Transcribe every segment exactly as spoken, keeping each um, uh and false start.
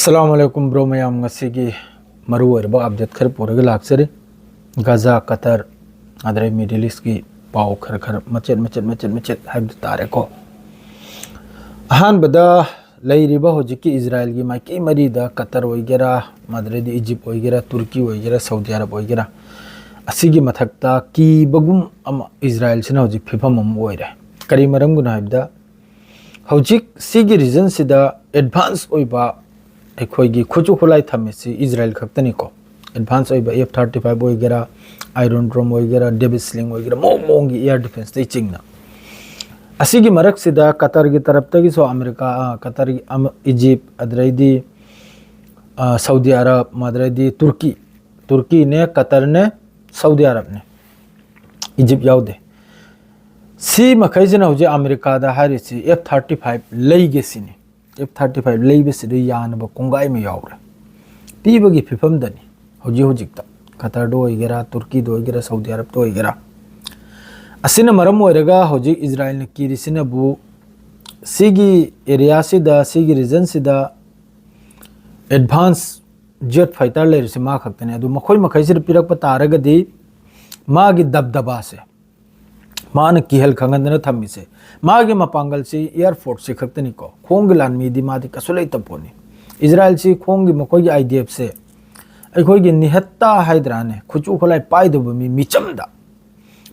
ꯑꯁꯂꯥꯃꯨ ꯑꯂꯥꯏꯀꯨꯝ bro ꯃꯌꯥꯝ, ꯉꯁꯤꯒꯤ ꯃꯔꯨ ꯑꯣꯏꯔꯕ ꯑꯞꯗꯦꯠ ꯈꯔ ꯄꯨꯔꯒ ꯂꯥꯛꯆꯔꯤ꯫ ꯒꯥꯖꯥ, ꯀꯇꯔ, ꯑꯗꯩ ꯃꯤꯗꯜ ꯏꯁꯀꯤ ꯄꯥꯎ ꯈꯔ ꯈꯔ ꯃꯆꯦꯠ ꯃꯆꯦꯠ ꯃꯆꯦꯠ ꯃꯆꯦꯠ ꯍꯥꯏꯕꯗꯨ ꯇꯥꯔꯦꯀꯣ꯫ ꯑꯍꯥꯟꯕꯗ, ꯂꯩꯔꯤꯕ ꯍꯧꯖꯤꯛꯀꯤ ꯏꯖꯔꯥꯏꯜꯒꯤ ꯃꯥꯏꯀꯩ ꯃꯔꯤꯗ, ꯀꯇꯔ ꯑꯣꯏꯒꯦꯔꯥ, ꯑꯗꯩꯗꯤ ꯏꯖꯤꯞ ꯑꯣꯏꯒꯦꯔꯥ, ꯇꯨꯔꯀꯤ ꯑꯣꯏꯒꯦꯔꯥ, ꯁꯥꯎꯗꯤ ꯑꯔꯕ ꯑꯣꯏꯒꯦꯔꯥ, ꯑꯁꯤꯒꯤ ꯃꯊꯛꯇ ꯀꯤꯕꯒꯨꯝ ꯑꯃ ꯏꯖꯔꯥꯏꯜꯁꯤꯅ ꯍꯧꯖꯤꯛ ꯐꯤꯕꯝ ꯑꯃ ꯑꯣꯏꯔꯦ꯫ ꯀꯔꯤ ꯃꯔꯝꯒꯤꯅꯣ ꯍꯥꯏꯕꯗ, ꯍꯧꯖꯤꯛ ꯁꯤꯒꯤ ꯔꯤꯖꯟꯁꯤꯗ ꯑꯦꯗꯚꯥꯟꯁ ꯑꯣꯏꯕ ꯑꯩꯈꯣꯏꯒꯤ ꯈꯨꯠꯁꯨ ꯈꯨꯠꯂꯥꯏ ꯊꯝꯃꯤꯁꯤ ꯏꯖꯔꯥꯏꯜ ꯈꯛꯇꯅꯤꯀꯣ꯫ ꯑꯦꯗꯚꯥꯟꯁ ꯑꯣꯏꯕ ꯑꯦꯐ ꯊꯥꯔꯇꯤ ꯐꯥꯏꯚ ꯑꯣꯏꯒꯦꯔꯥ, ꯑꯥꯏꯔꯣꯟ ꯗ꯭ꯔꯣꯝ ꯑꯣꯏꯒꯦꯔꯥ, ꯗꯦꯕꯤꯠ ꯁ꯭ꯂꯤꯡ ꯑꯣꯏꯒꯦꯔꯥ, ꯃꯑꯣꯡ ꯃꯑꯣꯡꯒꯤ ꯑꯦꯌꯔ ꯗꯤꯐꯦꯟꯁꯇꯩ ꯆꯤꯡꯅ꯫ ꯑꯁꯤꯒꯤ ꯃꯔꯛꯁꯤꯗ ꯀꯇꯔꯒꯤ ꯇꯔꯞꯇꯒꯤꯁꯨ ꯑꯃꯦꯔꯤꯀꯥ, ꯑ, ꯀꯇꯔꯒꯤ, ꯑꯃ, ꯏꯖꯤꯞ, ꯑꯗꯩꯗꯤ, ꯑ, ꯁꯥꯎꯗꯤ ꯑꯔꯕ, ꯑꯗꯩꯗꯤ ꯇꯨꯔꯀꯤ, ꯇꯨꯔꯀꯤꯅꯦ, ꯀꯇꯔꯅꯦ, ꯁꯥꯎꯗꯤ ꯑꯔꯕꯅꯦ, ꯏꯖꯤꯞ ꯌꯥꯎꯗꯦ꯫ ꯁꯤ ꯃꯈꯩꯁꯤꯅ ꯍꯧꯖꯤꯛ ꯑꯃꯦꯔꯤꯀꯥꯗ ꯍꯥꯏꯔꯤꯁꯤ ꯑꯦꯐ ꯊꯥꯔꯇꯤ ꯐꯥꯏꯚ ꯂꯩꯒꯦ ꯁꯤꯅꯤ꯫ ꯑꯦꯐ ꯊꯥꯔꯇꯤ ꯐꯥꯏꯚ ꯂꯩꯕꯁꯤꯗ ꯌꯥꯅꯕ ꯀꯣꯡꯒꯥꯏ ꯑꯃ ꯌꯥꯎꯔꯦ꯫ ꯄꯤꯕꯒꯤ ꯐꯤꯕꯝꯗꯅꯤ ꯍꯧꯖꯤꯛ ꯍꯧꯖꯤꯛꯇ꯫ ꯀꯇꯔꯗ ꯑꯣꯏꯒꯦꯔꯥ, ꯇꯨꯔꯀꯤꯗ ꯑꯣꯏꯒꯦꯔꯥ, ꯁꯥꯎꯗꯤ ꯑꯔꯕꯇ ꯑꯣꯏꯒꯦꯔꯥ꯫ ꯑꯁꯤꯅ ꯃꯔꯝ ꯑꯣꯏꯔꯒ ꯍꯧꯖꯤꯛ ꯏꯖꯔꯥꯏꯜꯅ ꯀꯤꯔꯤꯁꯤꯅꯕꯨ ꯁꯤꯒꯤ ꯑꯦꯔꯤꯌꯥꯁꯤꯗ, ꯁꯤꯒꯤ ꯔꯤꯖꯟꯁꯤꯗ ꯑꯦꯗꯚꯥꯟꯁ ꯖꯦꯠ ꯐꯥꯏꯇꯔ ꯂꯩꯔꯤꯁꯤ ꯃꯥ ꯈꯛꯇꯅꯤ꯫ ꯑꯗꯨ ꯃꯈꯣꯏ ꯃꯈꯩꯁꯤꯗ ꯄꯤꯔꯛꯄ ꯇꯥꯔꯒꯗꯤ ꯃꯥꯒꯤ ꯗꯕꯗꯕꯥꯁꯦ, ꯃꯥꯅ ꯀꯤꯍꯜ ꯈꯪꯍꯟꯗꯅ ꯊꯝꯃꯤꯁꯦ, ꯃꯥꯒꯤ ꯃꯄꯥꯡꯒꯜꯁꯤ ꯑꯦꯌꯔ ꯐꯣꯔꯁꯁꯤ ꯈꯛꯇꯅꯤꯀꯣ꯫ ꯈꯣꯡꯒꯤ ꯂꯥꯟꯃꯤꯗꯤ ꯃꯥꯗꯤ ꯀꯩꯁꯨ ꯂꯩꯇꯕ ꯄꯣꯠꯅꯤ꯫ ꯏꯖꯔꯥꯏꯜꯁꯤ ꯈꯣꯡꯒꯤ ꯃꯈꯣꯏꯒꯤ ꯑꯥꯏ ꯗꯤ ꯑꯦꯐꯁꯦ ꯑꯩꯈꯣꯏꯒꯤ ꯅꯤꯍꯠꯇ ꯍꯥꯏꯗ꯭ꯔꯥꯅꯦ, ꯈꯨꯠꯁꯨ ꯈꯨꯠꯂꯥꯏ ꯄꯥꯏꯗꯕ ꯃꯤ, ꯃꯤꯆꯝꯗ,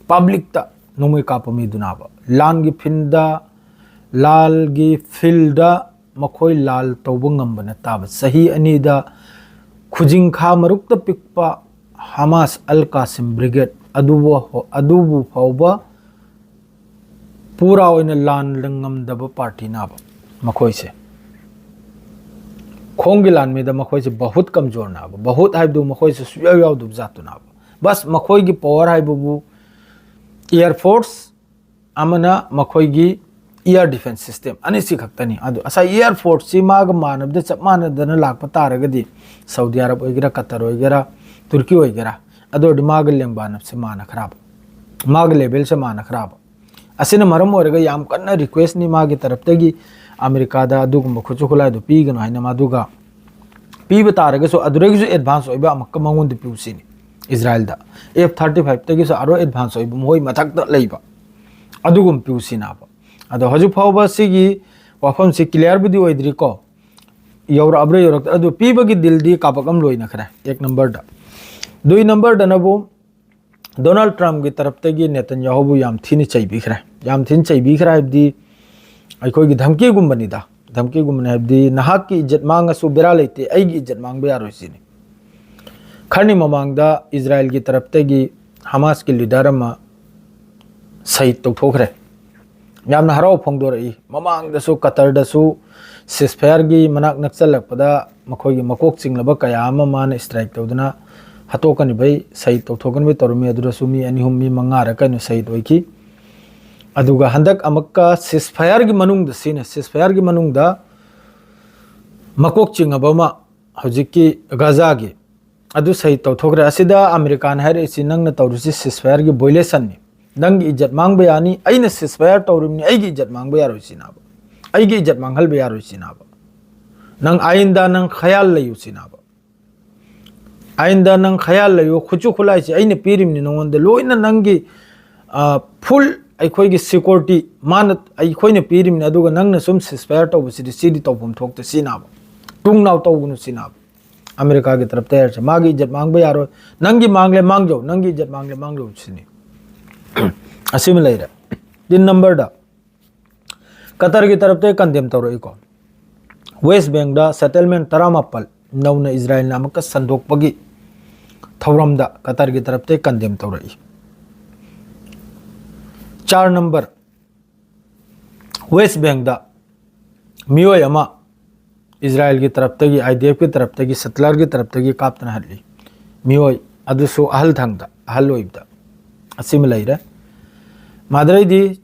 ꯄꯕ꯭ꯂꯤꯛꯇ ꯅꯣꯡꯃꯩ ꯀꯥꯞꯄ ꯃꯤꯗꯨꯅꯥꯕ, ꯂꯥꯟꯒꯤ ꯐꯤꯜꯗ, ꯂꯥꯜꯒꯤ ꯐꯤꯜꯗ ꯃꯈꯣꯏ ꯂꯥꯜ ꯇꯧꯕ ꯉꯝꯕ ꯅꯠꯇꯕ, ꯆꯍꯤ ꯑꯅꯤꯗ ꯈꯨꯖꯤꯡꯈꯥ ꯃꯔꯨꯛꯇ ꯄꯤꯛꯄ ꯍꯃꯥꯁ ꯑꯜ ꯀꯥꯁꯤꯝ ꯕ꯭ꯔꯤꯒꯦꯗ ꯑꯗꯨꯕꯨ, ꯑꯗꯨꯕꯨ ꯐꯥꯎꯕ ꯄꯨꯔꯥ ꯑꯣꯏꯅ ꯂꯥꯟ ꯉꯝꯗꯕ ꯄꯥꯔꯇꯤꯅꯥꯕ ꯃꯈꯣꯏꯁꯦ꯫ ꯈꯣꯡꯒꯤ ꯂꯥꯟꯃꯤꯗ ꯃꯈꯣꯏꯁꯦ ꯕꯍꯨꯠ ꯀꯝꯖꯣꯔꯅꯥꯕ, ꯕꯍꯨꯠ ꯍꯥꯏꯕꯗꯨ ꯃꯈꯣꯏꯁꯦ ꯁꯨꯡꯌꯥꯎ ꯌꯥꯎꯗꯕ ꯖꯥꯠꯇꯨꯅꯥꯕ꯫ ꯕꯁ ꯃꯈꯣꯏꯒꯤ ꯄꯋꯥꯔ ꯍꯥꯏꯕꯕꯨ ꯑꯦꯌꯔ ꯐꯣꯔꯁ ꯑꯃꯅ ꯃꯈꯣꯏꯒꯤ ꯑꯦꯌꯔ ꯗꯤꯐꯦꯟꯁ ꯁꯤꯁꯇꯦꯝ ꯑꯅꯤꯁꯤ ꯈꯛꯇꯅꯤ꯫ ꯑꯗꯨ ꯉꯁꯥꯏ ꯑꯦꯌꯔ ꯐꯣꯔꯁꯁꯤ ꯃꯥꯒ ꯃꯥꯟꯅꯕꯗ, ꯆꯞ ꯃꯥꯟꯅꯗꯅ ꯂꯥꯛꯄ ꯇꯥꯔꯒꯗꯤ, ꯁꯥꯎꯗꯤ ꯑꯔꯕ ꯑꯣꯏꯒꯦꯔꯥ, ꯀꯇꯔ ꯑꯣꯏꯒꯦꯔꯥ, ꯇꯨꯔꯀꯤ ꯑꯣꯏꯒꯦꯔꯥ, ꯑꯗꯨ ꯑꯣꯏꯔꯗꯤ ꯃꯥꯒ ꯂꯦꯡꯕꯥꯅꯕꯁꯦ ꯃꯥꯟꯅꯈ꯭ꯔꯕ, ꯃꯥꯒ ꯂꯦꯚꯦꯜꯁꯦ ꯃꯥꯟꯅꯈ꯭ꯔꯕ꯫ ꯑꯁꯤꯅ ꯃꯔꯝ ꯑꯣꯏꯔꯒ ꯌꯥꯝ ꯀꯟꯅ ꯔꯤꯀ꯭ꯋꯦꯁꯅꯤ ꯃꯥꯒꯤ ꯇꯔꯞꯇꯒꯤ ꯑꯃꯦꯔꯤꯀꯥꯗ ꯑꯗꯨꯒꯨꯝꯕ ꯈꯨꯠꯁꯨ ꯈꯨꯠꯂꯥꯏꯗꯨ ꯄꯤꯒꯅꯨ ꯍꯥꯏꯅ꯫ ꯃꯗꯨꯒ ꯄꯤꯕ ꯇꯥꯔꯒꯁꯨ ꯑꯗꯨꯗꯒꯤꯁꯨ ꯑꯦꯗꯚꯥꯟꯁ ꯑꯣꯏꯕ ꯑꯃꯨꯛꯀ ꯃꯉꯣꯟꯗ ꯄꯤꯌꯨ ꯁꯤꯅꯤ꯫ ꯏꯁꯔꯥꯌꯦꯜꯗ ꯑꯦꯐ ꯊꯥꯔꯇꯤ ꯐꯥꯏꯚꯇꯒꯤꯁꯨ ꯑꯔꯣꯏ ꯑꯦꯗꯚꯥꯟꯁ ꯑꯣꯏꯕ ꯃꯈꯣꯏ ꯃꯊꯛꯇ ꯂꯩꯕ ꯑꯗꯨꯒꯨꯝꯕ ꯄꯤꯌꯨ ꯁꯤꯅꯥꯕ꯫ ꯑꯗꯣ ꯍꯧꯖꯤꯛ ꯐꯥꯎꯕ ꯁꯤꯒꯤ ꯋꯥꯐꯝꯁꯤ ꯀ꯭ꯂꯤꯌꯥꯔꯕꯨꯗꯤ ꯑꯣꯏꯗ꯭ꯔꯤꯀꯣ, ꯌꯧꯔꯛꯑꯕ꯭ꯔꯥ ꯌꯧꯔꯛꯇ꯭ꯔꯥ, ꯑꯗꯨ ꯄꯤꯕꯒꯤ ꯗꯤꯜꯗꯤ ꯀꯥꯄꯛ ꯑꯃ ꯂꯣꯏꯅꯈ꯭ꯔꯦ ꯑꯦꯛ ꯅꯝꯕꯔꯗ꯫ ꯗꯨꯏ ꯅꯝꯕꯔꯗꯅꯕꯨ ꯗꯣꯅꯥꯜꯗ ꯇ꯭ꯔꯝꯞꯀꯤ ꯇꯔꯞꯇꯒꯤ ꯅꯦꯇꯟꯌꯥꯍꯨꯕꯨ ꯌꯥꯝ ꯊꯤꯅ ꯆꯩꯕꯤꯈ꯭ꯔꯦ꯫ ꯌꯥꯝ ꯊꯤꯅ ꯆꯩꯕꯤꯈ꯭ꯔꯦ ꯍꯥꯏꯕꯗꯤ ꯑꯩꯈꯣꯏꯒꯤ ꯙꯝꯀꯤꯒꯨꯝꯕꯅꯤꯗ, ꯙꯝꯀꯤꯒꯨꯝꯕꯅꯤ ꯍꯥꯏꯕꯗꯤ ꯅꯍꯥꯛꯀꯤ ꯏꯖꯠ ꯃꯥꯡꯉꯁꯨ ꯕꯦꯔꯥ ꯂꯩꯇꯦ, ꯑꯩꯒꯤ ꯏꯖꯠ ꯃꯥꯡꯕ ꯌꯥꯔꯣꯏ ꯁꯤꯅꯤ꯫ ꯈꯔꯅꯤ ꯃꯃꯥꯡꯗ ꯏꯁꯔꯥꯌꯦꯜꯒꯤ ꯇꯔꯞꯇꯒꯤ ꯍꯃꯥꯁꯀꯤ ꯂꯤꯗꯔ ꯑꯃ ꯁꯍꯤꯗ ꯇꯧꯊꯣꯛꯈ꯭ꯔꯦ꯫ ꯌꯥꯝꯅ ꯍꯔꯥꯎ ꯐꯣꯡꯗꯣꯔꯛꯏ꯫ ꯃꯃꯥꯡꯗꯁꯨ ꯀꯇꯔꯗꯁꯨ ꯁꯤꯁꯐꯥꯌꯔꯒꯤ ꯃꯅꯥꯛ ꯅꯛꯁꯜꯂꯛꯄꯗ ꯃꯈꯣꯏꯒꯤ ꯃꯀꯣꯛ ꯆꯤꯡꯂꯕ ꯀꯌꯥ ꯑꯃ ꯃꯥꯅ ꯁ꯭ꯇ꯭ꯔꯥꯏꯛ ꯇꯧꯗꯨꯅ ꯍꯥꯠꯇꯣꯛꯀꯅꯤꯕꯩ, ꯁꯍꯤꯗ ꯇꯧꯊꯣꯛꯀꯅꯤꯕꯩ ꯇꯧꯔꯝꯃꯤ꯫ ꯑꯗꯨꯗꯁꯨ ꯃꯤ ꯑꯅꯤ ꯑꯍꯨꯝ, ꯃꯤ ꯃꯉꯥꯔ ꯀꯩꯅꯣ ꯁꯍꯤꯗ ꯑꯣꯏꯈꯤ꯫ ꯑꯗꯨꯒ ꯍꯟꯗꯛ ꯑꯃꯨꯛꯀ ꯁꯤꯁꯐꯥꯌꯔꯒꯤ ꯃꯅꯨꯡꯗ ꯁꯤꯅ, ꯁꯤꯁꯐꯥꯌꯔꯒꯤ ꯃꯅꯨꯡꯗ ꯃꯀꯣꯛ ꯆꯤꯡꯉꯕ ꯑꯃ ꯍꯧꯖꯤꯛꯀꯤ ꯒꯖꯥꯒꯤ ꯑꯗꯨ ꯁꯍꯤꯗ ꯇꯧꯊꯣꯛꯈ꯭ꯔꯦ꯫ ꯑꯁꯤꯗ ꯑꯃꯦꯔꯤꯀꯥꯅ ꯍꯥꯏꯔꯛꯏꯁꯤ, "ꯅꯪꯅ ꯇꯧꯔꯤꯁꯤ ꯁꯤꯁꯐꯥꯌꯔꯒꯤ ꯚꯣꯏꯂꯦꯁꯟꯅꯤ꯫ ꯅꯪꯒꯤ ꯏꯖꯠ ꯃꯥꯡꯕ ꯌꯥꯅꯤ, ꯑꯩꯅ ꯁꯤꯁꯐꯥꯌꯔ ꯇꯧꯔꯤꯕꯅꯤ, ꯑꯩꯒꯤ ꯏꯖꯠ ꯃꯥꯡꯕ ꯌꯥꯔꯣꯏ ꯁꯤꯅꯥꯕ, ꯑꯩꯒꯤ ꯏꯖꯠ ꯃꯥꯡꯍꯟꯕ ꯌꯥꯔꯣꯏ ꯁꯤꯅꯥꯕ, ꯅꯪ ꯑꯥꯏꯟꯗ ꯅꯪ ꯈꯌꯥꯜ ꯂꯩꯌꯨ ꯁꯤꯅꯥꯕ, ꯑꯥꯏꯟꯗ ꯅꯪ ꯈꯌꯥꯜ ꯂꯩꯌꯨ, ꯈꯨꯠꯁꯨ ꯈꯨꯠꯂꯥꯏꯁꯤ ꯑꯩꯅ ꯄꯤꯔꯤꯕꯅꯤ ꯅꯉꯣꯟꯗ, ꯂꯣꯏꯅ ꯅꯪꯒꯤ ꯐꯨꯜ ꯑꯩꯈꯣꯏꯒꯤ ꯁꯦꯀ꯭ꯌꯨꯔꯤꯇꯤ ꯃꯥꯅ ꯑꯩꯈꯣꯏꯅ ꯄꯤꯔꯤꯕꯅꯤ, ꯑꯗꯨꯒ ꯅꯪꯅ ꯁꯨꯝ ꯁꯤꯁꯐꯥꯌꯔ ꯇꯧꯕꯁꯤꯗꯤ ꯁꯤꯗꯤ ꯇꯧꯐꯝ ꯊꯣꯛꯇꯦ ꯁꯤꯅꯥꯕ, ꯇꯨꯡ ꯅꯥꯎ ꯇꯧꯒꯅꯨ ꯁꯤꯅꯥꯕ꯫ ꯑꯃꯦꯔꯤꯀꯥꯒꯤ ꯇꯔꯞꯇ ꯍꯥꯏꯔꯁꯦ, ꯃꯥꯒꯤ ꯏꯖꯠ ꯃꯥꯡꯕ ꯌꯥꯔꯣꯏ, ꯅꯪꯒꯤ ꯃꯥꯡꯂꯦ ꯃꯥꯡꯖꯧ, ꯅꯪꯒꯤ ꯏꯖꯠ ꯃꯥꯡꯂꯦ ꯃꯥꯡꯖꯧ ꯁꯤꯅꯤ꯫ ꯑꯁꯤꯃ ꯂꯩꯔꯦ꯫ ꯇꯤꯟ ꯅꯝꯕꯔꯗ ꯀꯇꯔꯒꯤ ꯇꯔꯞꯇ ꯀꯟꯗꯦꯝ ꯇꯧꯔꯛꯏꯀꯣ꯫ ꯋꯦꯁ ꯕꯦꯡꯗ ꯁꯦꯇꯜꯃꯦꯟ ꯇꯔꯥꯃꯥꯄꯜ ꯅꯧꯅ ꯏꯁꯔꯥꯌꯦꯜꯅ ꯑꯃꯨꯛꯀ ꯁꯟꯗꯣꯛꯄꯒꯤ ꯊꯧꯔꯝꯗ ꯀꯇꯔꯒꯤ ꯇꯔꯞꯇ ꯀꯟꯗꯦꯝ ꯇꯧꯔꯛꯏ꯫ ꯆꯥꯔ ꯅꯝꯕꯔ, ꯋꯦꯁ ꯕꯦꯡꯗ ꯃꯤꯑꯣꯏ ꯑꯃ ꯏꯁꯔꯥꯌꯦꯜꯒꯤ ꯇꯔꯞꯇꯒꯤ, ꯑꯥꯏ ꯗꯤ ꯑꯦꯐꯀꯤ ꯇꯔꯞꯇꯒꯤ, ꯁꯦꯇꯂꯔꯒꯤ ꯇꯔꯞꯇꯒꯤ ꯀꯥꯞꯇꯅ ꯍꯥꯠꯂꯤ꯫ ꯃꯤꯑꯣꯏ ꯑꯗꯨꯁꯨ ꯑꯍꯜ ꯊꯪꯗ, ꯑꯍꯜ ꯑꯣꯏꯕꯗ꯫ ꯑꯁꯤꯃ ꯂꯩꯔꯦ꯫ ꯃꯥꯗꯔꯩꯗꯤ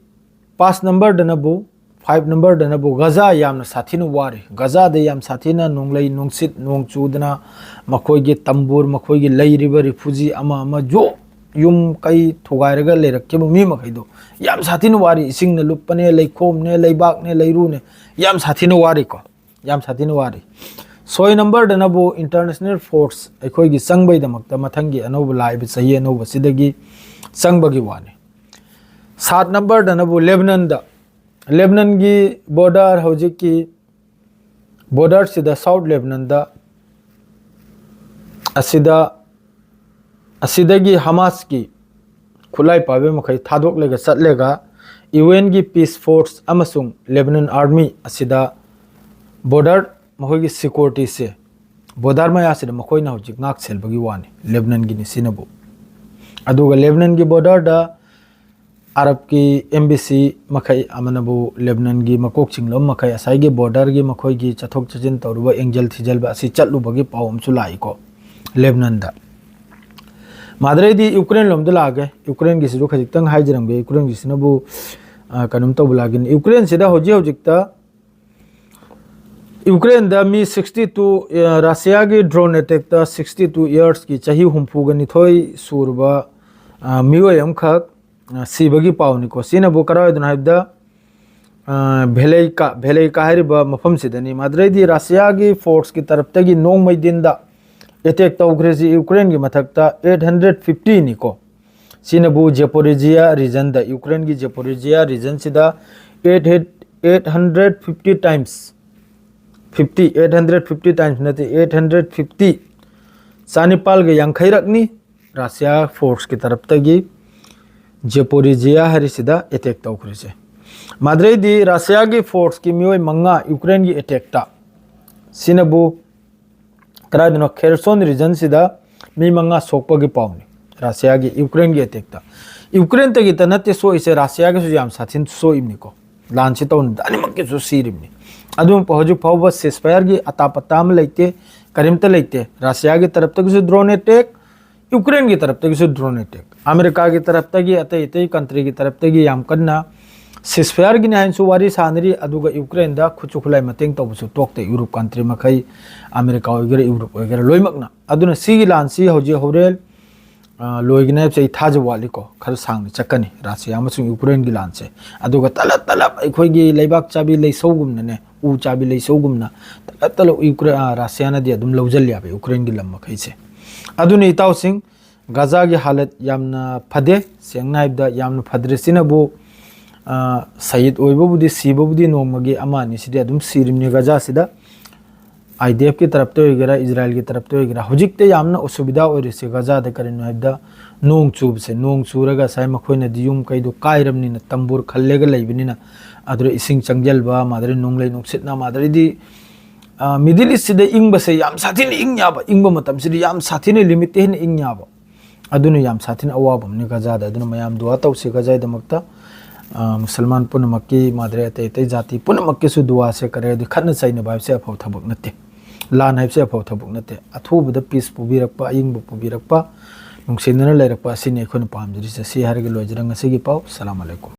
ꯄꯥꯁ ꯅꯝꯕꯔꯗꯅꯕꯨ, ꯐꯥꯏꯚ ꯅꯝꯕꯔꯗꯅꯕꯨ ꯒꯖꯥ ꯌꯥꯝꯅ ꯁꯥꯊꯤꯅ ꯋꯥꯔꯤ꯫ ꯒꯖꯥꯗ ꯌꯥꯝ ꯁꯥꯊꯤꯅ ꯅꯣꯡꯂꯩ ꯅꯨꯡꯁꯤꯠ ꯅꯣꯡ ꯆꯨꯗꯅ ꯃꯈꯣꯏꯒꯤ ꯇꯝꯕꯨꯔ, ꯃꯈꯣꯏꯒꯤ ꯂꯩꯔꯤꯕ ꯔꯤꯐ꯭ꯌꯨꯖꯤ ꯑꯃ ꯑꯃ ꯌꯣ-, ꯌꯨꯝ ꯀꯩ ꯊꯨꯒꯥꯏꯔꯒ ꯂꯩꯔꯛꯈꯤꯕ ꯃꯤ ꯃꯈꯩꯗꯣ ꯌꯥꯝ ꯁꯥꯊꯤꯅ ꯋꯥꯔꯤ꯫ ꯏꯁꯤꯡꯅ ꯂꯨꯞꯄꯅꯦ, ꯂꯩꯈꯣꯝꯅꯦ, ꯂꯩꯕꯥꯛꯅꯦ, ꯂꯩꯔꯨꯅꯦ, ꯌꯥꯝ ꯁꯥꯊꯤꯅ ꯋꯥꯔꯤꯀꯣ, ꯌꯥꯝ ꯁꯥꯊꯤꯅ ꯋꯥꯔꯤ꯫ ꯁꯣꯏ ꯅꯝꯕꯔꯗꯅꯕꯨ ꯏꯟꯇꯔꯅꯦꯁꯅꯦꯜ ꯐꯣꯔꯁ ꯑꯩꯈꯣꯏꯒꯤ ꯆꯪꯕꯩꯗꯃꯛꯇ ꯃꯊꯪꯒꯤ ꯑꯅꯧꯕ ꯂꯥꯛꯏꯕ ꯆꯍꯤ ꯑꯅꯧꯕꯁꯤꯗꯒꯤ ꯆꯪꯕꯒꯤ ꯋꯥꯅꯤ꯫ ꯁꯥꯠ ꯅꯝꯕꯔꯗꯅꯕꯨ ꯂꯦꯕꯅꯟꯗ, ꯂꯦꯕꯅꯟꯒꯤ ꯕꯣꯔꯗꯔ ꯍꯧꯖꯤꯛꯀꯤ ꯕꯣꯔꯗꯔꯁꯤꯗ ꯁꯥꯎꯠ ꯂꯦꯕꯅꯟꯗ ꯑꯁꯤꯗ ꯑꯁꯤꯗꯒꯤ ꯍꯃꯥꯁꯀꯤ ꯈꯨꯠꯂꯥꯏ ꯄꯥꯏꯕ ꯃꯈꯩ ꯊꯥꯗꯣꯛꯂꯒ ꯆꯠꯂꯒ ꯌꯨ ꯑꯦꯟꯒꯤ ꯄꯤꯁ ꯐꯣꯔꯁ ꯑꯃꯁꯨꯡ ꯂꯦꯕꯅꯟ ꯑꯥꯔꯃꯤ ꯑꯁꯤꯗ ꯕꯣꯔꯗꯔ ꯃꯈꯣꯏꯒꯤ ꯁꯤꯀ꯭ꯌꯨꯔꯤꯇꯤꯁꯦ ꯕꯣꯔꯗꯔ ꯃꯌꯥꯁꯤꯗ ꯃꯈꯣꯏꯅ ꯍꯧꯖꯤꯛ ꯉꯥꯛ ꯁꯦꯜꯕꯒꯤ ꯋꯥꯅꯤ ꯂꯦꯕꯅꯟꯒꯤꯅꯤ ꯁꯤꯅꯕꯨ꯫ ꯑꯗꯨꯒ ꯂꯦꯕꯅꯟꯒꯤ ꯕꯣꯔꯗꯔꯗ ꯑꯔꯕꯀꯤ ꯑꯦꯝ ꯕꯤ ꯁꯤ ꯃꯈꯩ ꯑꯃꯅꯕꯨ ꯂꯦꯕꯅꯟꯒꯤ ꯃꯀꯣꯛ ꯆꯤꯡꯂꯕ ꯃꯈꯩ ꯉꯁꯥꯏꯒꯤ ꯕꯣꯔꯗꯔꯒꯤ ꯃꯈꯣꯏꯒꯤ ꯆꯠꯊꯣꯛ ꯆꯠꯁꯤꯟ ꯇꯧꯔꯨꯕ ꯑꯦꯡꯖꯦꯜ ꯊꯤꯖꯤꯜꯕ ꯑꯁꯤ ꯆꯠꯂꯨꯕꯒꯤ ꯄꯥꯎ ꯑꯃꯁꯨ ꯂꯥꯛꯏꯀꯣ ꯂꯦꯕꯅꯟꯗ꯫ ꯃꯥꯗ꯭ꯔꯩꯗꯤ ꯌꯨꯀ꯭ꯔꯦꯟ ꯂꯣꯝꯗ ꯂꯥꯛꯑꯒꯦ꯫ ꯌꯨꯀ꯭ꯔꯦꯟꯒꯤꯁꯤꯁꯨ ꯈꯖꯤꯛꯇꯪ ꯍꯥꯏꯖꯔꯝꯒꯦ꯫ ꯌꯨꯀ꯭ꯔꯦꯟꯒꯤꯁꯤꯅꯕꯨ ꯑ, ꯀꯩꯅꯣꯝ ꯇꯧꯕ ꯂꯥꯛꯀꯅꯤ꯫ ꯌꯨꯀ꯭ꯔꯦꯟꯁꯤꯗ ꯍꯧꯖꯤꯛ ꯍꯧꯖꯤꯛꯇ ꯌꯨꯀ꯭ꯔꯦꯟꯗ ꯃꯤ ꯁꯤꯛꯁꯇꯤ ꯇꯨ, ꯑ, ꯔꯁꯤꯌꯥꯒꯤ ꯗ꯭ꯔꯣꯟ ꯑꯦꯇꯦꯛꯇ ꯁꯤꯛꯁꯇꯤ ꯇꯨ ꯏꯌꯔꯁꯀꯤ ꯆꯍꯤ ꯍꯨꯝꯐꯨꯒ ꯅꯤꯊꯣꯏ ꯁꯨꯔꯕ, ꯑ, ꯃꯤꯑꯣꯏ ꯑꯃꯈꯛ ꯑ, ꯁꯤꯕꯒꯤ ꯄꯥꯎꯅꯤꯀꯣ꯫ ꯁꯤꯅꯕꯨ ꯀꯔꯥꯏꯗꯅꯣ ꯍꯥꯏꯕꯗ ꯑ, ꯚꯦꯂꯩꯀꯥ, ꯚꯦꯂꯩꯀꯥ ꯍꯥꯏꯔꯤꯕ ꯃꯐꯝꯁꯤꯗꯅꯤ꯫ ꯃꯗꯨꯗꯩꯗꯤ ꯔꯁꯤꯌꯥꯒꯤ ꯐꯣꯔꯁꯀꯤ ꯇꯔꯞꯇꯒꯤ ꯅꯣꯡꯃꯩ ꯗꯤꯟꯗ ꯑꯦꯇꯦꯛ ꯇꯧꯈ꯭ꯔꯤꯁꯤ ꯌꯨꯀ꯭ꯔꯦꯟꯒꯤ ꯃꯊꯛꯇ ꯑꯩꯠ ꯍꯟꯗ꯭ꯔꯦꯠ ꯐꯤꯐꯇꯤꯅꯤꯀꯣ꯫ ꯁꯤꯅꯕꯨ ꯖꯦꯄꯣꯔꯤꯖꯤꯌꯥ ꯔꯤꯖꯟꯗ, ꯌꯨꯀ꯭ꯔꯦꯟꯒꯤ ꯖꯦꯄꯣꯔꯤꯖꯤꯌꯥ ꯔꯤꯖꯟꯁꯤꯗ eight hundred fifty times, fifty, eight hundred fifty times ꯅꯠꯇꯦ, ꯑꯩꯠ ꯍꯟꯗ꯭ꯔꯦꯠ ꯐꯤꯐꯇꯤ, ꯆꯥꯅꯤꯄꯥꯜꯒ ꯌꯥꯡꯈꯩꯔꯛꯅꯤ ꯔꯁꯤꯌꯥ ꯐꯣꯔꯁꯀꯤ ꯇꯔꯞꯇꯒꯤ ꯖꯦꯄꯣꯔꯤꯖꯤꯌꯥ ꯍꯥꯏꯔꯤꯁꯤꯗ ꯑꯦꯇꯦꯛ ꯇꯧꯈ꯭ꯔꯤꯁꯦ꯫ ꯃꯥꯗ꯭ꯔꯩꯗꯤ ꯔꯁꯤꯌꯥꯒꯤ ꯐꯣꯔꯁꯀꯤ ꯃꯤꯑꯣꯏ ꯃꯉꯥ ꯌꯨꯀ꯭ꯔꯦꯟꯒꯤ ꯑꯦꯇꯦꯛꯇ, ꯁꯤꯅꯕꯨ ꯀꯗꯥꯏꯗꯅꯣ ꯈꯦꯔꯁꯣꯟ ꯔꯤꯖꯟꯁꯤꯗ ꯃꯤ ꯃꯉꯥ ꯁꯣꯛꯄꯒꯤ ꯄꯥꯎꯅꯤ꯫ ꯔꯁꯤꯌꯥꯒꯤ ꯌꯨꯀ꯭ꯔꯦꯟꯒꯤ ꯑꯦꯇꯦꯛꯇ, ꯌꯨꯀ꯭ꯔꯦꯟꯇꯒꯤꯇ ꯅꯠꯇꯦ ꯁꯣꯛꯏꯁꯦ, ꯔꯁꯤꯌꯥꯒꯤꯁꯨ ꯌꯥꯝ ꯁꯥꯊꯤꯅ ꯁꯣꯛꯏꯕꯅꯤꯀꯣ꯫ ꯂꯥꯟꯁꯤ ꯇꯧꯅꯕꯗ ꯑꯅꯤꯃꯛꯀꯤꯁꯨ ꯁꯤꯔꯤꯕꯅꯤ꯫ ꯑꯗꯨ ꯍꯧꯖꯤꯛ ꯐꯥꯎꯕ ceasefire ꯒꯤ ꯑꯇꯥ ꯄꯇꯥ ꯑꯃ ꯂꯩꯇꯦ, ꯀꯔꯤꯝꯇ ꯂꯩꯇꯦ꯫ ꯔꯁꯤꯌꯥꯒꯤ ꯇꯔꯞꯇꯒꯤꯁꯨ ꯗ꯭ꯔꯣꯟ ꯑꯦꯇꯦꯛ, ꯌꯨꯀ꯭ꯔꯦꯟꯒꯤ ꯇꯔꯞꯇꯒꯤꯁꯨ ꯗ꯭ꯔꯣꯟ ꯑꯦꯇꯦꯛ, ꯑꯃꯦꯔꯤꯀꯥꯒꯤ ꯇꯔꯞꯇꯒꯤ, ꯑꯇꯩ ꯑꯇꯩ ꯀꯟꯇ꯭ꯔꯤꯒꯤ ꯇꯔꯞꯇꯒꯤ ꯌꯥꯝ ꯀꯟꯅ ceasefire ꯒꯤꯅꯤ ꯍꯥꯏꯅꯁꯨ ꯋꯥꯔꯤ ꯁꯥꯟꯅꯔꯤ꯫ ꯑꯗꯨꯒ ꯌꯨꯀ꯭ꯔꯦꯟꯗ ꯈꯨꯠꯁꯨ ꯈꯨꯠꯂꯥꯏ ꯃꯇꯦꯡ ꯇꯧꯕꯁꯨ ꯇꯣꯛꯇꯦ, ꯌꯨꯔꯣꯞ ꯀꯟꯇ꯭ꯔꯤ ꯃꯈꯩ, ꯑꯃꯦꯔꯤꯀꯥ ꯑꯣꯏꯒꯦꯔꯥ, ꯌꯨꯔꯣꯞ ꯑꯣꯏꯒꯦꯔꯥ, ꯂꯣꯏꯅꯃꯛꯅ꯫ ꯑꯗꯨꯅ ꯁꯤꯒꯤ ꯂꯥꯟꯁꯤ ꯍꯧꯖꯤꯛ ꯍꯣꯔꯦꯟ, ꯑ, ꯂꯣꯏꯒꯅꯤ ꯍꯥꯏꯕꯁꯦ ꯑꯩ ꯊꯥꯖꯕ ꯋꯥꯠꯂꯤꯀꯣ꯫ ꯈꯔ ꯁꯥꯡꯅ ꯆꯠꯀꯅꯤ ꯔꯁꯤꯌꯥ ꯑꯃꯁꯨꯡ ꯌꯨꯀ꯭ꯔꯦꯟꯒꯤ ꯂꯥꯟꯁꯦ꯫ ꯑꯗꯨꯒ ꯇꯂꯞ ꯇꯂꯞ ꯑꯩꯈꯣꯏꯒꯤ ꯂꯩꯕꯥꯛ ꯆꯥꯕꯤ ꯂꯩꯁꯧꯒꯨꯝꯅꯅꯦ, ꯎ ꯆꯥꯕꯤ ꯂꯩꯁꯧꯒꯨꯝꯅ ꯍꯦꯛꯇ ꯂꯧ-, ꯌꯨꯀ꯭ꯔꯦ-, ꯑ, ꯔꯁꯤꯌꯥꯅꯗꯤ ꯑꯗꯨꯝ ꯂꯧꯁꯤꯜꯂꯦꯕ ꯌꯨꯀ꯭ꯔꯦꯟꯒꯤ ꯂꯝ ꯃꯈꯩꯁꯦ꯫ ꯑꯗꯨꯅ ꯏꯇꯥꯎꯁꯤꯡ, ꯒꯖꯥꯒꯤ ꯍꯥꯂꯠ ꯌꯥꯝꯅ ꯐꯗꯦ, ꯁꯦꯡꯅ ꯍꯥꯏꯕꯗ ꯌꯥꯝꯅ ꯐꯗ꯭ꯔꯤꯁꯤꯅꯕꯨ, ꯑ, ꯁꯍꯤꯗ ꯑꯣꯏꯕꯕꯨꯗꯤ, ꯁꯤꯕꯕꯨꯗꯤ ꯅꯣꯡꯃꯒꯤ ꯑꯃ ꯑꯅꯤꯁꯤꯗꯤ ꯑꯗꯨꯝ ꯁꯤꯔꯤꯕꯅꯤ ꯒꯖꯥꯁꯤꯗ꯫ IDFꯀꯤ ꯇꯔꯞꯇ ꯑꯣꯏꯒꯦꯔꯥ, ꯏꯖꯔꯥꯏꯜꯒꯤ ꯇꯔꯞꯇ ꯑꯣꯏꯒꯦꯔꯥ, ꯍꯧꯖꯤꯛꯇ ꯌꯥꯝꯅ ꯑꯁꯨꯕꯤꯙꯥ ꯑꯣꯏꯔꯤꯁꯦ ꯒꯖꯥꯗ ꯀꯔꯤꯅꯣ ꯍꯥꯏꯕꯗ, ꯅꯣꯡ ꯆꯨꯕꯁꯦ, ꯅꯣꯡ ꯆꯨꯔꯒ ꯉꯁꯥꯏ ꯃꯈꯣꯏꯅꯗꯤ ꯌꯨꯝ ꯀꯩꯗꯣ ꯀꯥꯏꯔꯕꯅꯤꯅ, ꯇꯝꯕꯨꯔ ꯈꯜꯂꯒ ꯂꯩꯕꯅꯤꯅ, ꯑꯗꯨꯗ ꯏꯁꯤꯡ ꯆꯪꯁꯤꯟꯕ, ꯃꯥꯗꯔꯤ ꯅꯣꯡꯂꯩ ꯅꯨꯡꯁꯤꯠꯅ, ꯃꯥꯗꯔꯤꯗꯤ, ꯑ, Middle Eastꯁꯤꯗ ꯏꯪꯕꯁꯦ ꯌꯥꯝ ꯁꯥꯊꯤꯅ ꯏꯪ ꯌꯥꯕ, ꯏꯪꯕ ꯃꯇꯝꯁꯤꯗ ꯌꯥꯝ ꯁꯥꯊꯤꯅ limit ꯍꯦꯟꯅ ꯏꯪ ꯌꯥꯕ꯫ ꯑꯗꯨꯅ ꯌꯥꯝ ꯁꯥꯊꯤꯅ ꯑꯋꯥꯕ ꯑꯃꯅꯤ ꯒꯖꯥꯗ꯫ ꯑꯗꯨꯅ ꯃꯌꯥꯝ ꯗꯨꯋꯥ ꯇꯧꯁꯤ ꯒꯖꯥꯒꯤꯗꯃꯛꯇ꯫ ꯑ, ꯃꯨꯁꯜꯃꯥꯟ ꯄꯨꯝꯅꯃꯛꯀꯤ, ꯃꯥꯗꯔꯤ ꯑꯇꯩ ꯑꯇꯩ ꯖꯥꯇꯤ ꯄꯨꯝꯅꯃꯛꯀꯤꯁꯨ ꯗꯨꯋꯥꯁꯦ ꯀꯔꯦ꯫ ꯑꯗꯨ ꯈꯠꯅ ꯆꯩꯅꯕ ꯍꯥꯏꯕꯁꯦ ꯑꯐꯕ ꯊꯕꯛ ꯅꯠꯇꯦ꯫ ꯂꯥꯟ ꯍꯥꯏꯕꯁꯦ ꯑꯐꯕ ꯊꯕꯛ ꯅꯠꯇꯦ꯫ ꯑꯊꯨꯕꯗ peace ꯄꯨꯕꯤꯔꯛꯄ, ꯑꯏꯪꯕ ꯄꯨꯕꯤꯔꯛꯄ, ꯅꯨꯡꯁꯤꯅꯅ ꯂꯩꯔꯛꯄ ꯑꯁꯤꯅꯤ ꯑꯩꯈꯣꯏꯅ ꯄꯥꯝꯖꯔꯤꯁꯦ꯫ ꯁꯤ ꯍꯥꯏꯔꯒ ꯂꯣꯏꯖꯔꯦ ꯉꯁꯤꯒꯤ ꯄꯥꯎ꯫ ꯁꯂꯥꯝ ꯑꯂꯩꯀꯨꯝ꯫